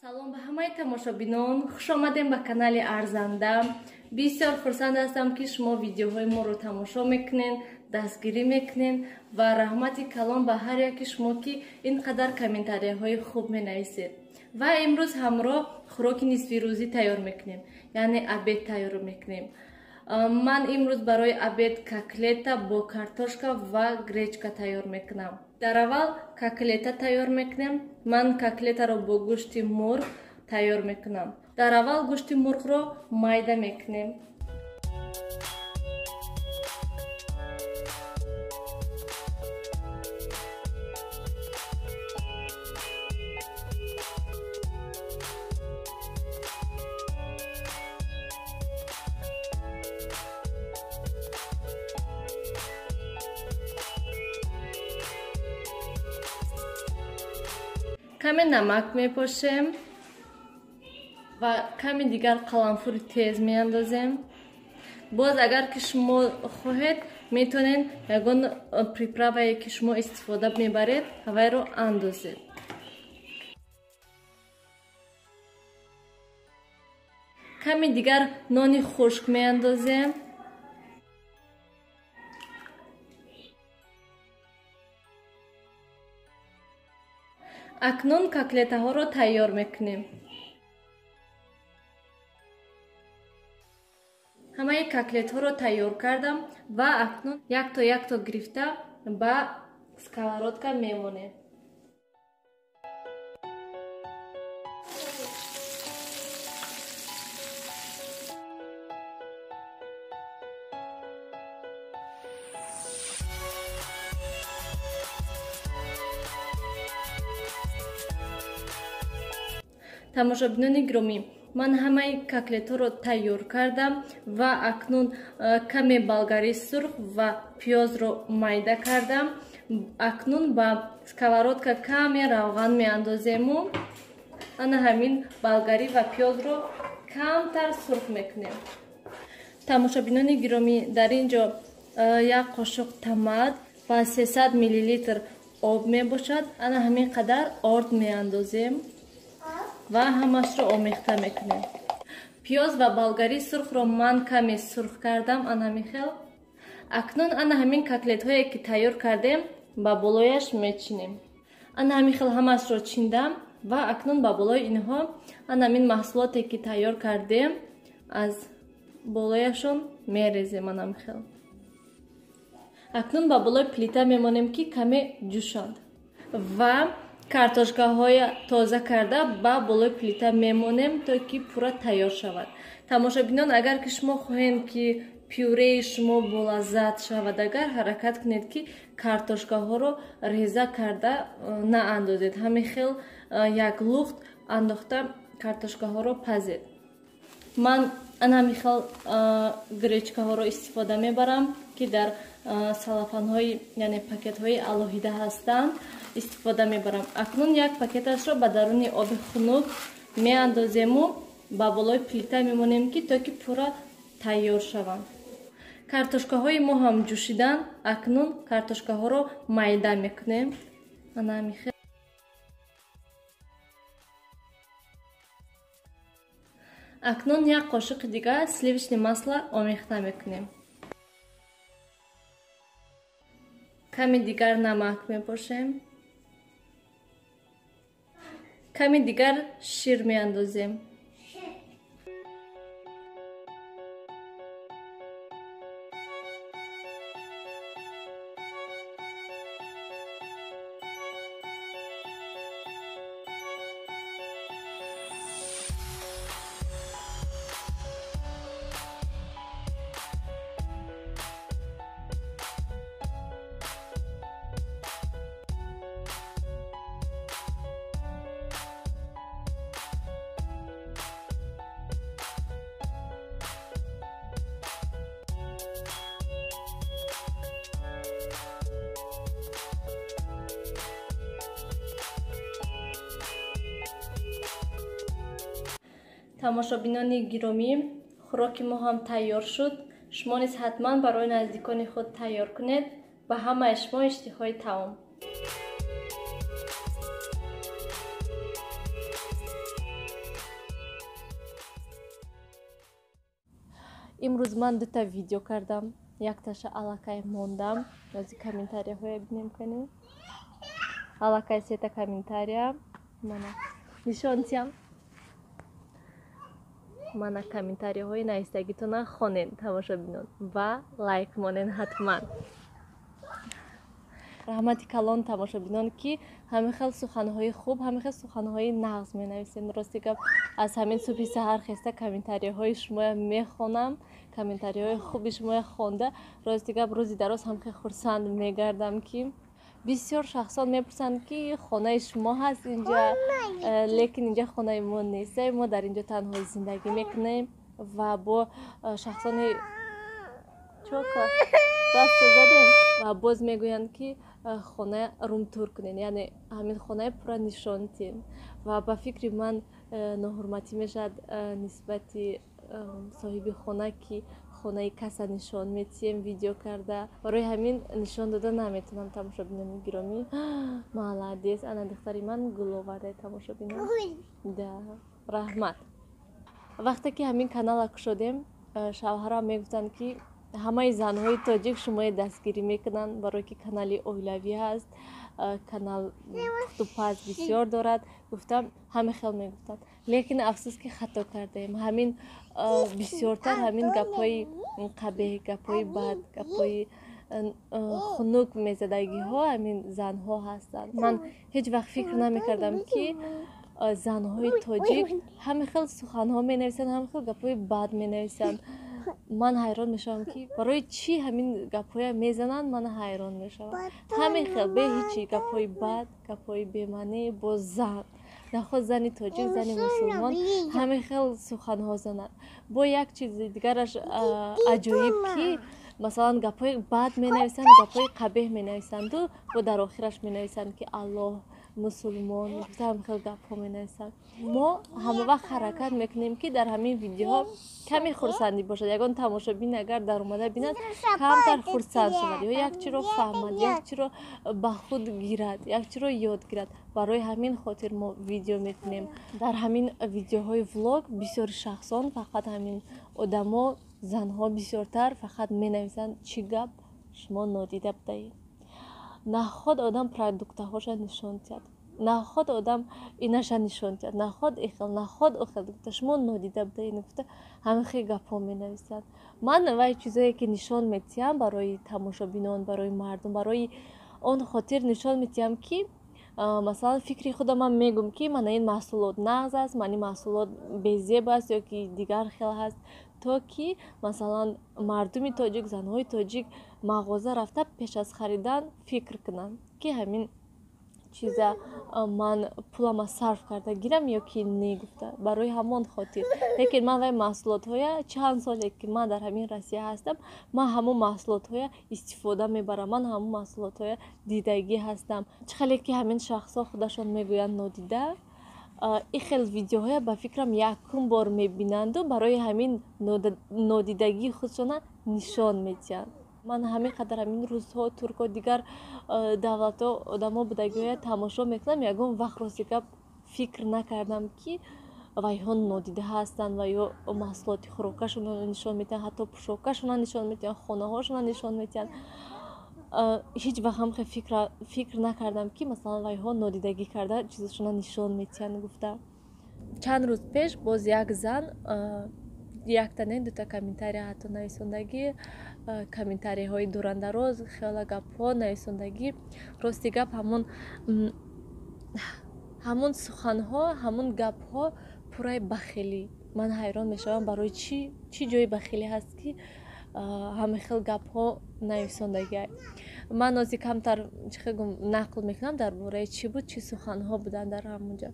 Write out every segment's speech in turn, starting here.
Салом ба ҳамаи тамошобинон, хуш омадем ба канали Арзанда. Бисёр хурсанд ҳастам, ки шумо видеоҳои моро тамошо мекунед, дастгирӣ мекунед ва раҳмати калон ба ҳар яки шумо, ки ин қадар комментарияҳои хуб менависед. Ва имрӯз ҳамроҳ хӯроки нисфирӯзӣ тайёр мекунем, яъне обед тайёр мекунем. Ман имрӯз барои обед котлета бо картошка ва гречка тайёр мекунам. Дар аввал котлета тайёр мекунем. Ман котлетаро бо гӯшти мурғ тайёр мекунам. Дар аввал гӯшти мурғро майда мекунем. Каме намак мепошем ва каме дигар қаламфури тез меандозем. Боз агар ки шумо хоҳед, метавонед ягон приправае ки шумо истифода мебаред, ҳавайро андозед. Каме дигар нони хушк меандозем. Акнун котлетаҳоро тайёр мекунем. Ҳамаи котлетҳоро тайёр кардам ва акнун якто якто гирифта ба сковородка мемонем. Тамошобинони гиромӣ, ман ҳамаи котлетҳоро тайёр кардам ва акнун каме болгари сурх ва пиёзро майда кардам. Акнун ба сковородка каме равған меандозему ана ҳамин болгарӣ ва пиёзро камтар сурх мекунем. Тамошобинони гиромӣ, дар ин ҷо як қошуқ томат ва 300 миллилитр об мебошад. Ана ҳамин қадар орд меандозем ва ҳамашро омехта мекунем. Пиёз ва болгари сурхро ман каме сурх кардам, ана ҳамин хел. Акнун ана ҳамин котлетҳое ки тайёр кардем ба болояш мечинем. Ана ҳамин хел ҳамашро чиндам ва акнун ба болои инҳо ана ҳамин маҳсулоте ки тайёр кардем аз болояшон мерезем, ана ҳамин хел. Акнун ба болои плита мемонем, ки каме ҷӯшанд ва картошкаҳои тоза карда ба болои плита мемонем, то ки пурра тайёр шавад. Тамошобинон, агар ки шумо хоҳед, ки пюреи шумо болаззат шавад, агар ҳаракат кунед, ки картошкаҳоро реза карда наандозед, ҳамин хел як лухт андохта картошкаҳоро пазед. Ман ана ҳамин хел гречкаҳоро истифода мебарам, ки дар салафанҳои, яъне пакетҳои алоҳида ҳастанд, истифода мебарам. Акнун як пакеташро ба даруни оби хунук меандозему ба болои плита мемонем, ки то ки пурра тайёр шаванд. Картошкаҳои мо ҳам ҷӯшиданд. Акнун картошкаҳоро майда мекунем. Ана ҳамин хел. Акнун як қошиқи дигар сливочное масло омехта мекунем. Каме дигар намак мепошем. Каме дигар шир меандозем. Тамошобинони гиромӣ, хӯроки мо ҳам тайёр шуд. Шумо низ ҳатман барои наздикони худ тайёр кунед. Ба ҳамаи шумо иштиҳои таом. Имрӯз ман дута видео кардам, якташа аллакай мондам. Ози комментарияҳоя бинем канем. Аллакай сета комментария мана нишонтиям. Мана комментарияҳои навистагитона хонен, тамошобинон, ва лайк монен ҳатман. Раҳмати калон, тамошобинон, ки ҳамин хел суханҳои хуб, ҳамин хел суханҳои нағз менависен. Рости гап, аз ҳамин субҳи саҳар хеста комментарияҳои шумоя мехонам. Комментарияҳои хуби шумоя хонда, рости гап, рӯзи дароз ҳам хел хурсанд мегардам, ки бисёр шахсон мепурсанд, ки хонаи шумо ҳаст инҷа, лекин инҷа хонаи мо нест. Мо дар инҷо танҳо зиндагӣ мекунем. Ва бо шахсони чока дастро задем ва боз мегӯянд, ки хона румтур кунен, яъне ҳамин хонаи пурра нишон тиҳен. Ва ба фикри ман, ноҳурматӣ мешавад нисбати соҳиби хона, ки хонаи каса нишон метиҳем видео карда. Барои ҳамин нишон дода наметавонам, тамошобинони гиромӣ. Молодец, ана духтари ман гул оварда, тамошобинон. Да, раҳмат. Вақте ки ҳамин канала кушодем, шавҳарам мегуфтанд, ки ҳамаи занҳои тоҷик шумои дастгирӣ мекунанд, барое ки канали оилавӣ ҳаст, канал пухтупаз бисёр дорад, гуфтам, ҳаме хел мегуфтанд. Лекин афсӯс, ки хато кардаем. Ҳамин бисёртар ҳамин гапҳои қабеҳ, гапҳои бад, гапҳои хунук мезадагиҳо ҳамин занҳо ҳастанд. Ман ҳеҷ вақт фикр намекардам, ки занҳои тоҷик ҳаме хел суханҳо менависанд, ҳаме хел гапҳои бад менависанд. Ман ҳайрон мешавам, ки барои чӣ ҳамин гапҳоя мезананд. Ман ҳайрон мешавам, ҳамин хел бе ҳичи гапҳои бад, гапҳои бемаънӣ бо зан, наход зани тоҷик, зани мусулмон ҳамин хел суханҳо занад. Бо як чизи дигараш аҷоиб, ки масалан гапҳои бад менависанд, гапҳои қабеҳ менависанду бо дар охираш менависанд, ки Аллоҳ, мусулмон, гуфта ҳамин хел гапҳо менависанд. Мо ҳама вақт ҳаракат мекунем, ки дар ҳамин видеоҳо каме хурсандӣ бошад. Ягон тамошобин агар даромада бинад, камтар хурсанд шавад ё як чиро фаҳмад, як чиро ба худ гирад, як чиро ёд гирад. Барои ҳамин хотир мо видео мекунем. Дар ҳамин видеоҳои влог бисёри шахсон, фақат ҳамин одамо, занҳо бисёртар фақат менависанд: «Чӣ гап, шумо нодида будаед? Наход одам продуктаҳоша нишон диҳад, наход одам инаша нишон диҳад, наход ихел, наход охел, гуфта, шумо нодида будаед», гуфта, ҳамин хел гапҳо менависанд. Ман вай чизое ки нишон метиҳам барои тамошобинон, барои мардум, барои он хотир нишон метиҳам, ки масалан фикри худамам мегӯм, ки мана ин маҳсулот нағз аст, ман ин маҳсулот безеб аст ё ки дигар хел ҳаст, то ки масалан мардуми тоҷик, занҳои тоҷик мағоза рафта, пеш аз харидан фикр кунанд, ки ҳамин чиза ман пулама сарф карда гирам ё ки не, гуфта. Барои ҳамон хотир. Лекин ман вай маҳсулотҳоя чанд соле ки ман дар ҳамин Россия ҳастам, ман ҳамон маҳсулотҳоя истифода мебарам, ман ҳамон маҳсулотҳоя дидагӣ ҳастам. Чӣ хеле ки ҳамин шахсҳо худашон мегӯянд нодида, ин хел видеоҳоя ба фикрам якум бор мебинанду барои ҳамин нодидагии худшона нишон медиҳанд. Ман ҳамин қадар ҳамин русҳо, туркҳо, дигар давлатҳо одамо будагиҳоя тамошо мекунам, ягон вақт, рости гап, фикр накардам, ки вайҳо нодида ҳастанд ва ё маҳсулоти хӯрокашонро нишон медиҳанд, ҳатто пӯшокашонро нишон медиҳанд, хонаҳошонро нишон медиҳанд. Ҳеҷ вақт ҳам фикр накардам, ки масалан вайҳо нодидагӣ карда чизашонро нишон медиҳанд, гуфта. Чанд рӯз пеш боз як зан якта не, дута комментария ҳатто нависондагӣ, комментарияҳои дурандароз, хела гапҳо нависондагӣ. Рости гап, ҳамон суханҳо, ҳамон гапҳо пурраи бахилӣ. Ман ҳайрон мешавам, барои чӣ, чӣ ҷои бахилӣ ҳаст, ки ҳамин хел гапҳо нависондагиа. Ман ози камтар, чӣ хел гум, нақл мекунам, дар бораи чӣ буд, чӣ суханҳо буданд дар ҳамонҷа.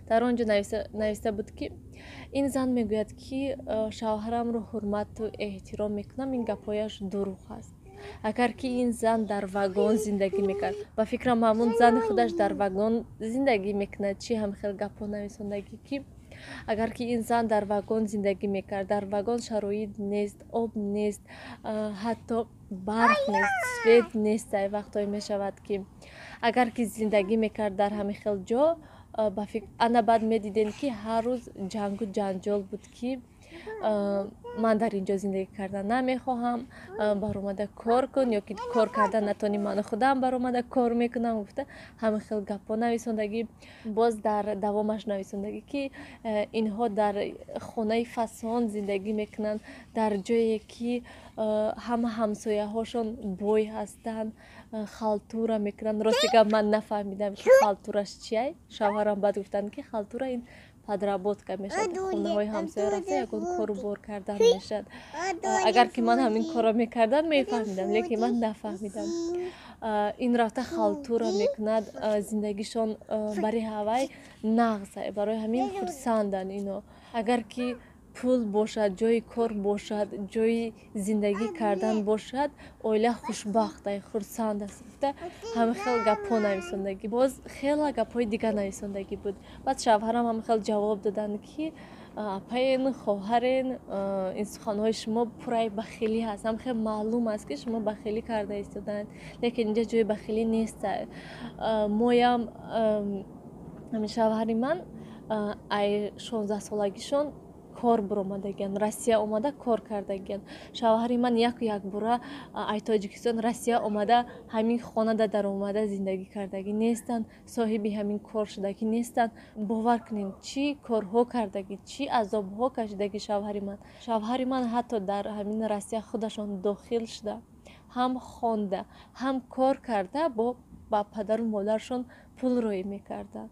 Дар он ҷо нависта буд, ки ин зан мегӯяд, ки шавҳарамро ҳурмату эҳтиром мекунам. Ин гапҳояш дурӯғ аст. Агар ки ин зан дар вагон зиндагӣ мекард, ба фикрам, ҳамун зани худаш дар вагон зиндагӣ мекунад, чӣ ҳам хел гапҳо нависондагӣ, ки агар ки ин зан дар вагон зиндагӣ мекард, дар вагон шароит нест, об нест, ҳатто барқ нест, свет нест, ай вақтҳое мешавад, ки агар ки зиндагӣ мекард дар ҳамин хел ҷо, ба фикр, ана баъд медидем, ки ҳар рӯз ҷангу ҷанҷол буд, ки Ман дар ин ҷо зиндагӣ кардан намехоҳам, баромада кор кун, ё ки кор кардан натонӣ, ман худам баромада кор мекунам, гуфта ҳамин хел гапҳо нависондагӣ. Боз дар давомаш нависондагӣ, ки инҳо дар хонаи фасон зиндагӣ мекунанд, дар ҷое ки ҳама ҳамсояҳошон бой ҳастанд, халтура мекунанд. Рости гап, ман нафаҳмидам, ки халтураш чиай. Шавҳарам баъд гуфтанд, ки халтура ин подработка мешавад, хонаҳои ҳамсоя рафта ягон кору бор кардан мешавад. Агар ки ман ҳамин корро мекардам, мефаҳмидам, лекин ман нафаҳмидам. Ин рафта халтура мекунад, зиндагишон бари ҳавай нағз, барои ҳамин хурсанданд ино. Агар ки пул бошад, ҷои кор бошад, ҷои зиндагӣ кардан бошад, оила хушбахт, хурсанд аст, гуфта ҳамин хел гапҳо нависондагӣ. Боз хела гапҳои дигар нависондагӣ буд. Баъд шавҳарам ҳамин хел ҷавоб доданд, ки апаен, хоҳарен, ин суханҳои шумо пурраи бахилӣ ҳаст, ҳам хел маълум аст, ки шумо бахилӣ карда истодаанд, лекин инҷа ҷои бахилӣ нест. Моям, ҳамин шавҳари ман ай 16-солагишон кор буромадагианд, Россия омада кор кардагианд. Шавҳари ман яку якбора ай Тоҷикистон Россия омада, ҳамин хонада даромада зиндагӣ кардагӣ нестанд, соҳиби ҳамин кор шудагӣ нестанд. Бовар кунед, чӣ корҳо кардагӣ, чӣ азобҳо кашидагӣ шавҳари ман. Шавҳари ман ҳатто дар ҳамин Россия худашон дохил шуда, ҳам хонда, ҳам кор карда, бо ба падару модарашон пул роӣ мекарданд.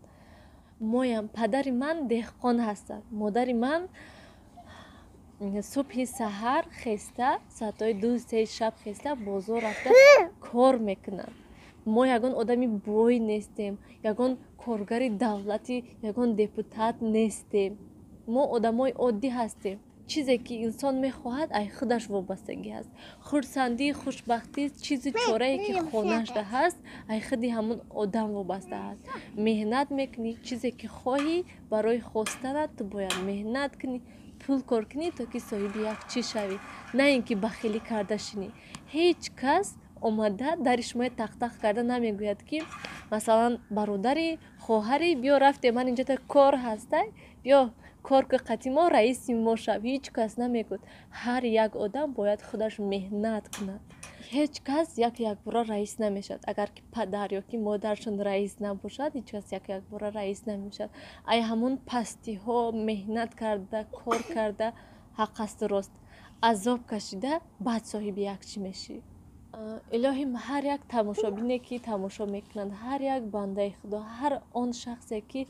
Моям, падари ман деҳқон ҳастанд, модари ман субҳи саҳар хеста, соатҳои 2-3 шаб хеста, бозор рафта кор мекунанд. Мо ягон одами бой нестем, ягон коргари давлатӣ, ягон депутат нестем, мо одамои оддӣ ҳастем. Чизе ки инсон мехоҳад, ай худаш вобастагӣ ҳаст. Хурсандӣ, хушбахтӣ, чизу чорае ки хонашда ҳаст, ай худи ҳамон одам вобаста ҳаст. Меҳнат мекунӣ, чизе ки хоҳӣ, барои хостанат ту бояд меҳнат кунӣ, пул кор кунӣ, то ки соҳиби як чиз шавӣ, на ин ки бахилӣ карда шинӣ. Ҳеҷ кас омада дари шумоя тақтақ карда намегӯяд, ки масалан, бародари, хоҳари, биё, рафте, ман инҷота кор ҳастай, биё кор ки қати мо, раиси мо шав. Ҳеҷ кас намегӯяд. Ҳар як одам бояд худаш меҳнат кунад. Ҳеҷ кас як якбора раис намешавад. Агар ки падар ё ки модаршон раис набошад, ҳеҷ кас як якбора раис намешавад. Ай ҳамон пастиҳо меҳнат карда, кор карда, ҳақасту рост азоб кашида, баъд соҳиби як чӣ мешӣ. Илоҳим, ҳар як тамошобине ки тамошо мекунанд, ҳар як бандаи Худо, ҳар он шахсе ки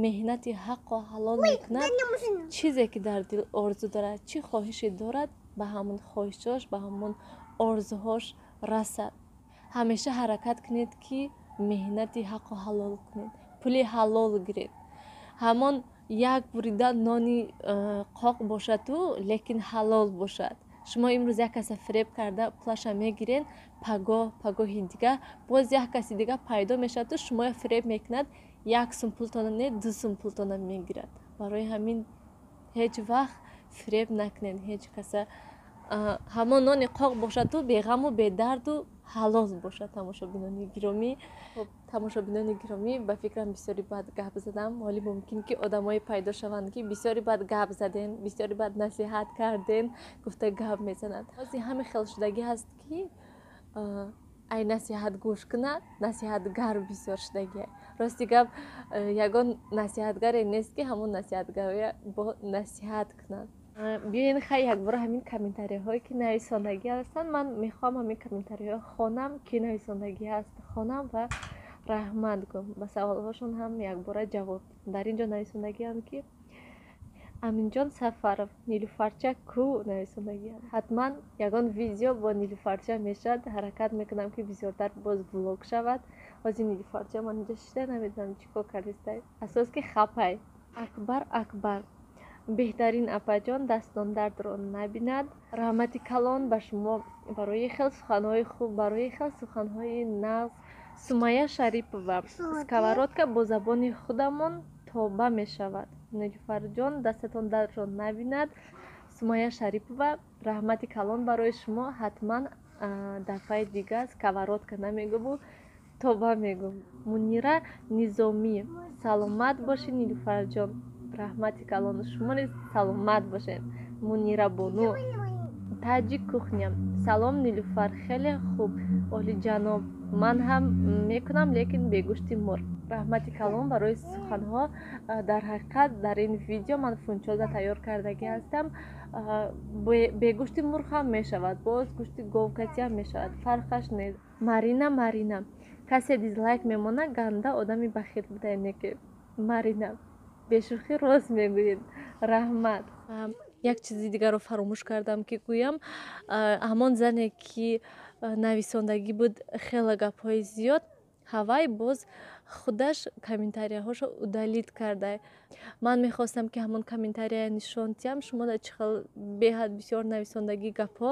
меҳнати ҳаққу ҳалол мекунад, чизе ки дар дил орзу дорад, чӣ хоҳише дорад, ба ҳамон хоҳишош, ба ҳамон орзуҳош расад. Ҳамеша ҳаракат кунед, ки меҳнати ҳаққу ҳалол кунед, пули ҳалол гиред. Ҳамон як бурида нони қоқ бошаду, лекин ҳалол бошад. Шумо имрӯз як каса фиреб карда пулаша мегирен, пагоҳ, пагоҳи дига боз як каси дига пайдо мешаваду шумоя фиреб мекунад, як сум пултона не, 2 сум пултона мегирад. Барои ҳамин ҳеҷ вақт фиреб накунед ҳеҷ каса. Ҳамон нони қоқ бошаду, беғаму бедарду ҳалол бошад. Тамошобинони гиромӣ, хоб, тамошобинони гиромӣ, ба фикрам, бисёри бад гап задам. Ҳоли мумкин ки одамое пайдо шаванд, ки бисёри бад гап задем, бисёри бад насиҳат кардем, гуфта гап мезананд. Ҳозир ҳамин хел шудагӣ ҳаст, ки ай насиҳат гӯш кунад, насиҳатгар бисёр шудагӣ. Рости гап, ягон насиҳатгаре нест, ки ҳамон насиҳатгаря бо насиҳат кунад. Биёен, хай, якбора ҳамин комментариҳое ки нависондагӣ ҳастанд, ман мехоҳам ҳамин комментариҳо хонам, ки нависондагӣ ҳаст, хонам ва раҳмат гӯм, ба саволҳошон ҳам якбора ҷавоб. Дар ин ҷо нависондагиам, ки Аминҷон Сафаров, Нилуфарча ку, нависондагиам. Ҳатман ягон видео бо Нилуфарча мешавад. Ҳаракат мекунам, ки бисёртар боз влог шавад. Ҳозир Нилуфарча ман инҷо шида, намедонам чӣ кор кардистай, асос ки хапай. Акбар, Акбар, беҳтарин апаҷон, дастон дардро набинад. Раҳмати калон ба шумо барои хел суханҳои хуб, барои хел суханҳои нағз. Сумая Шарипова, сковородка бо забони худамон тоба мешавад. Нилуфарҷон, дастатон дардро набинад. Сумая Шарипова, раҳмати калон барои шумо. Ҳатман дафъаи дигар сковородка намегӯму тоба мегӯм. Мунира Низомӣ, саломат бошед, Нилуфарҷон. Раҳмати калон, шумо низ саломат бошед. Мунирабону. Таҷик кухня. Салом, Нилуфар, хеле хуб, олиҷаноб. Ман ҳам мекунам, лекин бе гӯшти мурғ. Раҳмати калон барои суханҳо. Дар ҳақиқат, дар ин видео ман фунчоза тайёр кардагӣ ҳастам. Бе гӯшти мурғ ҳам мешавад, боз гӯшти говкатӣ ҳам мешавад, фарқаш нест. Марина, Марина, касе дизлайк мемонад, ганда одами бахил будаене ки. Марина, бешӯхӣ рост мегӯед, раҳмат. Як чизи дигарро фаромӯш кардам ки гӯям. Ҳамон зане ки нависондагӣ буд хеле гапҳои зиёд, ҳавай боз худаш комментарияҳошо удалить карда. Ман мехостам, ки ҳамон комментария нишон диҳам шумо да, чӣ хел беҳад бисёр нависондагӣ гапҳо,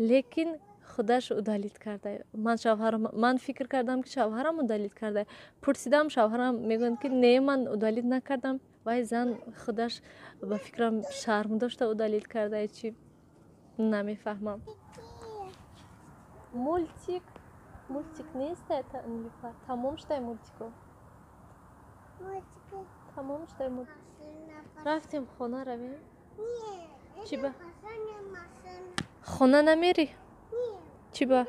лекин худаш удалить карда. Ман шавҳарам, ман фикр кардам, ки шавҳарам удалить карда. Пурсидам, шавҳарам мегӯянд, ки не, ман удалить накардам. Вай зан худаш, ба фикрам, шарм дошта удалить карда, чӣ, намефаҳмам. Мультик, мультик нест, Нилуфар, тамом шудай мультико, тамом шудай. Рафтем, хона равем. Чӣ ба хона намерӣ? Чӣ ба?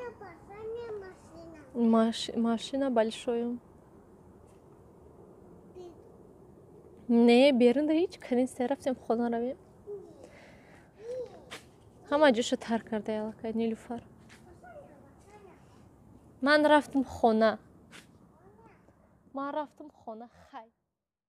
Машина большою. Не, берунда ҳеҷ канист. Рафтем, хона равем. Ҳама ҷоша тарк карда аллакай. Нилуфар, ман рафтам хона, ман рафтам хона, хай.